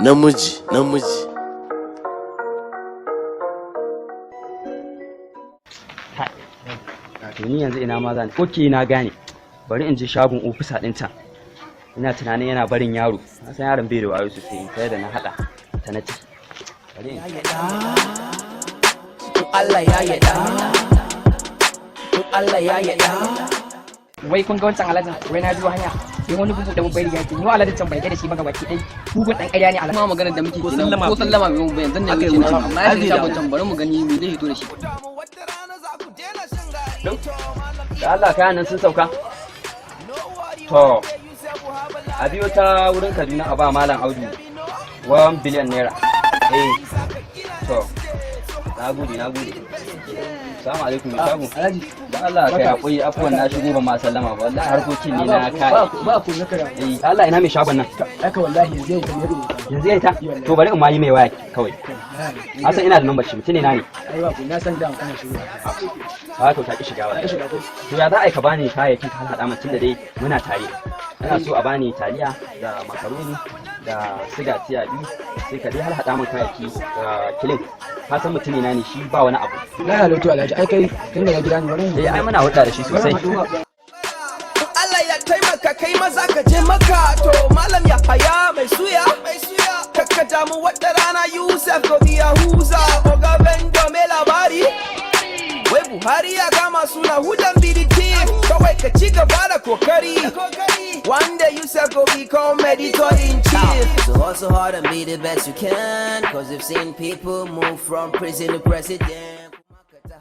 Namiji, namiji. To ni yanzu ina ma zan? Okay, na gane. Bari in je shagon ofisa din can. Ina tunanin yana barin yaro. Na san yaron bai da wayo sosai, in kai da na hada ta na ciki. Bari in Allah ya yarda, Allah ya yarda. Wai kun ga wancan alhajin? Wai na biyo hanya sai wani bugu da babbar riga ke ni. Alhajin can bai ga da shi ba gabaki dai, bugun dan ƙarya ne alhaji. Kuma maganar da muke kenan, ko sallama bai mun ba yanzu ne wuce na, amma ya shiga shagon can, bari mu gani me zai fito da shi. Da Allah, kayan nan sun sauka. To, a biyo ta wurin Kaduna a ba Malam Audu 1 billion naira. Eh, to, na gode, na gode. Assalamu alaikum, mai shago. Alhaji. Da Allah kai hakuri, afuwan, na shigo ba ma sallama ba. Wallahi harkokin ne na kai. Ba ku na kara. Eh, Allah, ina mai shagon nan? Haka wallahi yanzu ya tafi rubuta. Yanzu ya ta? To, bari in ma yi mai waya kawai. Hasan, ina da number shi, mutum ne na ne. Ai ba ku, na san da kana shigo. A to, ta ki shiga wallahi. Shiga ko? To, ya za a yi ka bani kayayyakin ka haɗa min, tunda dai muna tare. Ina so a bani taliya da makaroni da siga tiya 2, sai ka dai har haɗa min kayayyaki da kilin. Ka san mutumi na ne shi, ba wani abu. Na halattu alhaji, ai kai tun daga gida ne, bari mu Eh, ai muna hulɗa da shi sosai. Allah ya taimaka, kai maza ka je maka. To, malam ya haya mai suya, kakka damu, wata rana Yusuf go be Yahuza. Oga Bendo mai labari, wai Buhari ya gama suna hudan BDT. Kawai ka ci gaba da kokari, one day Yusuf go become editor in chief. So hustle hard and be the best you can. 'Cause we've seen people move from prison to president.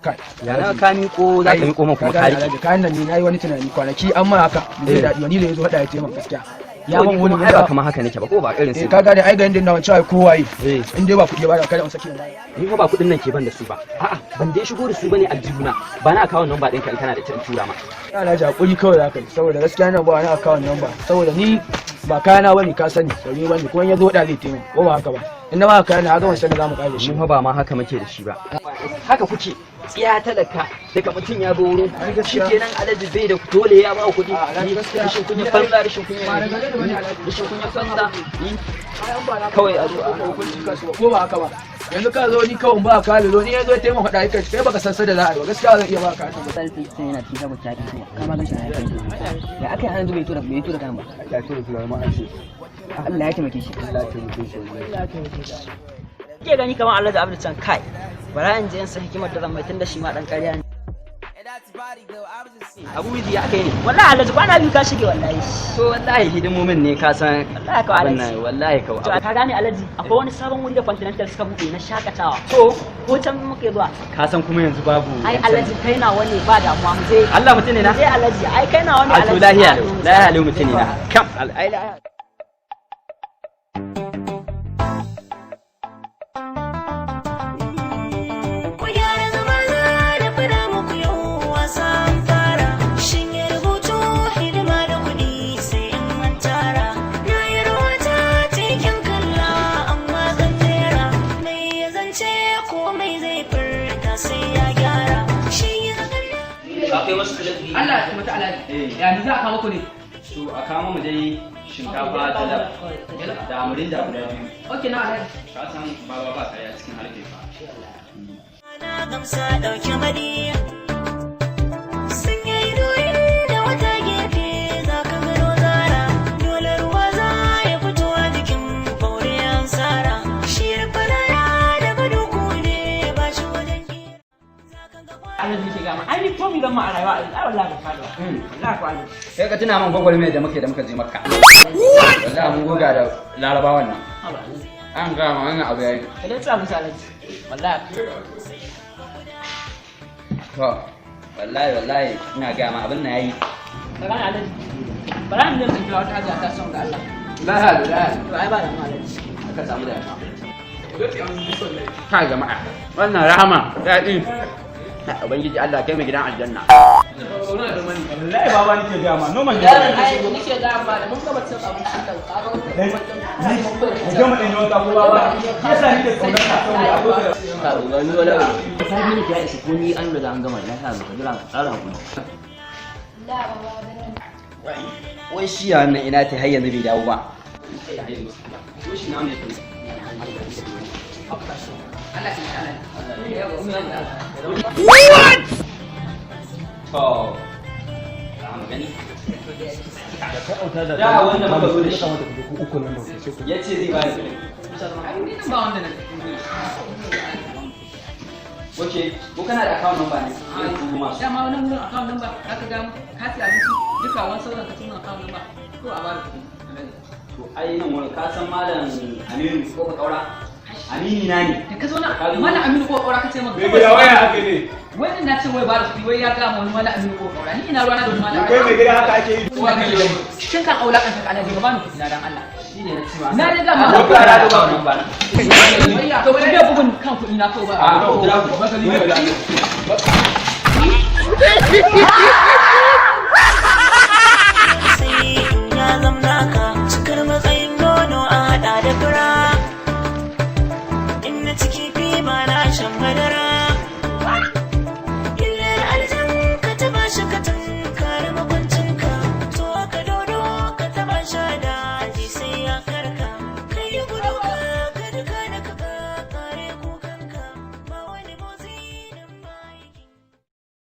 Kai. Ya na ka miƙo, za ka miƙo min kuma ka ka riƙe. Alhaji, kayan nan ne nayi wani tunani kwanaki an ma haka zai daɗi wani da ya zo hada ya taimaka gaskiya. Ya Ya ban wani ai ba kamar haka nake ba, ko ba irin Eh, su. ka gane ai, ga inda na wancan kowaye. Eh. In dai ba kuɗi ba da kada in saki ba. Ni fa ba kuɗin nan ke ban da su ba. A'a, ban dai shigo da su bane aljihuna. Ba na account number ɗinka in kana da ita in tura ma. Alhaji, hakuri kawai za ka yi, saboda gaskiya nan ba wani account number, saboda ni ba kayana bane, ka sani sauri bane, kuma in ya zo da zai taimaka, ko ba haka ba? In na ba kayana ga wancan da zamu kare shi. Shi fa ba ma haka muke da shi ba. Haka kuke tsiya talaka, daga mutum ya zo wurin ku shi kenan, alhaji bai da dole ya ba ku kuɗi. Rashin kunya banza, rashin kunya, rashin kunya banza kawai a zo a Hukunci kasuwa, ko ba haka ba? Yanzu ka zo ni kawai ba ka zo ni ya zo taimaka da kai, kai baka san sada za a yi ba, gaskiya zan iya ba ka ba. Sai yana cikin shagon ta ki ka ma ganshi na kai ya akai an yanzu bai tura kan ba. Ya tura tura ma an ce. Allah ya taimake shi. Allah ya taimake shi wallahi. Ke gani kamar Alhaji Abdul can kai. Bara in je in san hikimar da zan mai, tunda shi ma dan ƙarya ne. Abu Wizi, ya aka yi ne? Wallahi Alhaji, kwana biyu ka shige wallahi. To, wallahi hidimomin ne, ka san. Wallahi ka Alhaji. Wannan wallahi ka. To, ka gane Alhaji, akwai wani sabon wuri da Continental suka buɗe na shakatawa. To, ko can muke zuwa. Ka san kuma yanzu babu. Ai Alhaji, kai na wani ba damuwa, mu je. Allah, mutum ne na. Mu je Alhaji, ai kai na wani A to, Alhaji. lahiya lau, lahiya lau, mutum ne na. Kam, ai lahiya. Ku gyara zama, da fara muku yau wasan fara. Shin ya rubutu hidima da kuɗi sai in an tara. Na yi rawata cikin kalla amma zan jera. Mai ya zance komai zai furta sai ya gyara. Shi ya Akwai wasu filet. Allah ya taimaki alhaji. Ya ni za a kawo ku ne? To, a kawo mu dai shinkafa jalaf da murinda guda biyu. Okay na alhaji. Ka san baba ba kariya cikin harfe fa. Na gamsa ɗauki madi. Sun yi doyin da wata gefe za ka gano zara. Dole ruwa za ya fito a jikin ɓaure an sara. Shi rufana da baduku ne ba shi wajen kira. Za ka ga Alhaji ke gama. Ai ni ko mi zan ma a rayuwa ai wallahi ban fada. Wallahi ko Alhaji. Sai ka tuna man gwagwarmayar da muke da muka je Makka. Wallahi mun goga da Larabawan nan. An gama wannan abu yayi. Ka dai tsaya musu Alhaji. Wallahi. To, wallahi wallahi ina gaya ma abin na yayi. Ka gane Alhaji. Bara mu je mu kira wata hajiya ta son ga Allah. Lahiya lahiya. To, ai ba da mu Alhaji. Aka samu da. Kai jama'a, wannan rahama daɗi. Ubangiji Allah kai mu gidan aljanna. Wallahi baba nake gaya ma normal ne. Yaron ai nake ga ma da mun gama cin abincin nan ka ga wannan. Mu gama ɗan yawan ko baba. Yasa ni da kaunar ka saboda akwai Ka ga ni wani abu ta biyu ya isa ko ni an riga an gama, na sa ka jira ka tsara hakuri. Wai shi ya wannan ina ta har yanzu bai dawo ba. Ko shi na wanda yake. Allah ya Allah. To, za mu gani. Da wanda muka zo da shi ya ce zai bani kuɗin. Ai ni nan ba wanda na. Ok, ko kana da account number ne? Zai turo masu. Dama wani wurin account number za ka ga ka siya abinci duka wani sauran ka tuna account number ko a bada kuɗi. To ai nan wurin ka san Malam Aminu ko ka kaura? Amini na ne. Da ka zo na Malam Aminu ko kaura ka ce min. Mai gida waya haka ne. Wannan na ce wai ba da kuɗi, wai ya gama wani Malam Aminu ko kaura. Ni ina ruwana da wani Malam. Kai mai gida haka ake yi. Shin kan aula kan ta alaji, ka bani kuɗi na dan Allah. Shi ne na ce ma. Na dai gama. Ko ka da account number na. To wani bai bugun kan kuɗi na ko ba. A ko kira ku. Sai in ya zama